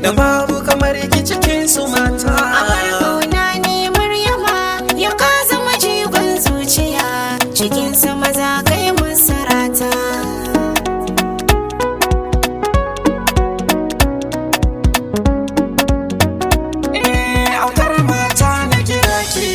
Da babu kamar ki cikin su mata. Abar ƙauna ne Maryama, ya ka zama jigon zuciya, cikin sama za kai masarata. Eh, autar mata na kira ki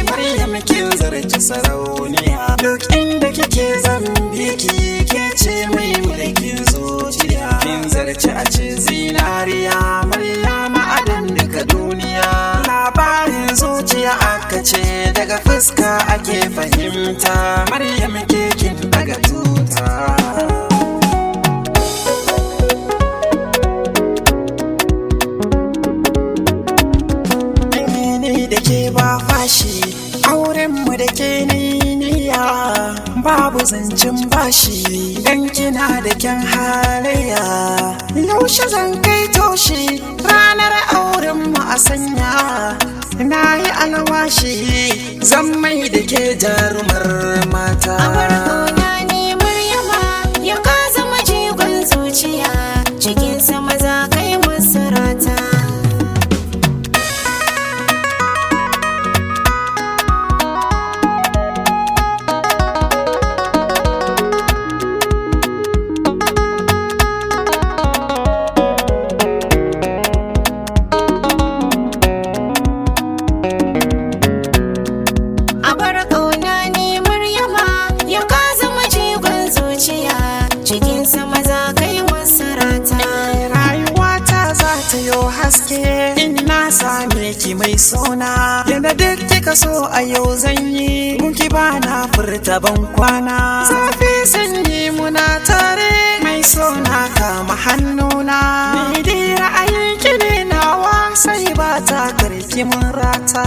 Maryam, kin zarci sarauniya. Duk inda kike zan bi ki, ke ce mai mulkin zuciya. Kin zarci a ce zinariya, Maryam adan duka duniya. Labarin zuciya aka ce daga fuska ake fahimta. Maryam, ke kin daga tuta. Ni da ke ba fashi, aurenmu da ke niyya, babu zancen bashi, dan kina da kyan halayya. Yaushe zan kai toshi ranar aurenmu a sanya? Na yi alwashi, zan mai da ke jarumar mata. Abar ƙauna ne Maryama, ya ka zama jigon zuciya, cikin sama za kai masarata. Abar ƙauna ne Maryama, ya ka zama jigon zuciya, cikin sama za kai masarata. Rayuwata za ta yo haske in na same ki mai sona. Yadda duk kika so a yau zan yi gunki, ba na furta ban kwana. Zafi sanyi muna tare, mai sona, kama hannuna. Ni dai ra'ayin ki ne nawa, sai ba ta karki mun rata.